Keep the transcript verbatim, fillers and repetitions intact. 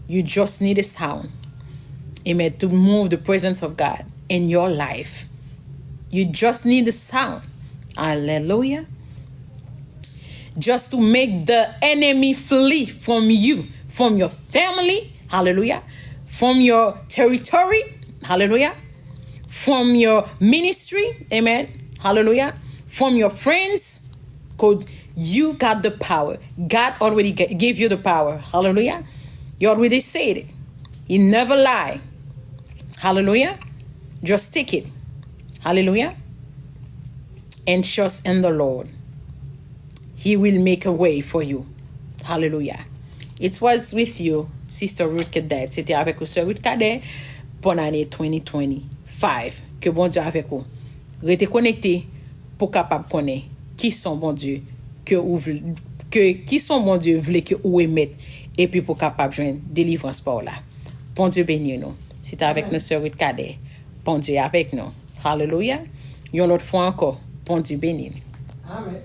You just need a sound. Amen. To move the presence of God in your life. You just need a sound. Hallelujah. Just to make the enemy flee from you, from your family. Hallelujah. From your territory. Hallelujah. From your ministry. Amen. Hallelujah. From your friends. Cause you got the power. God already ga- gave you the power. Hallelujah. He already said it. He never lie. Hallelujah. Just take it. Hallelujah. And trust in the Lord. He will make a way for you. Hallelujah. It was with you, Sister Ruth Cadet. Se te avèk ou, Sè Ruth Cadet. Bonne année twenty twenty-five. Ke Bondye avèk ou. Rete konekte pou kapab konnen ki son Bondye ke ou vle, ke ki son Bondye vle ke ou emèt, epi pou kapab jwenn delivrans pa w la. Bondye beni nou. Se te avèk nou, Sè Ruth Cadet. Bondye avèk nou. Hallelujah. Yon lòt fwa ankò, Bondye beni nou. Amen.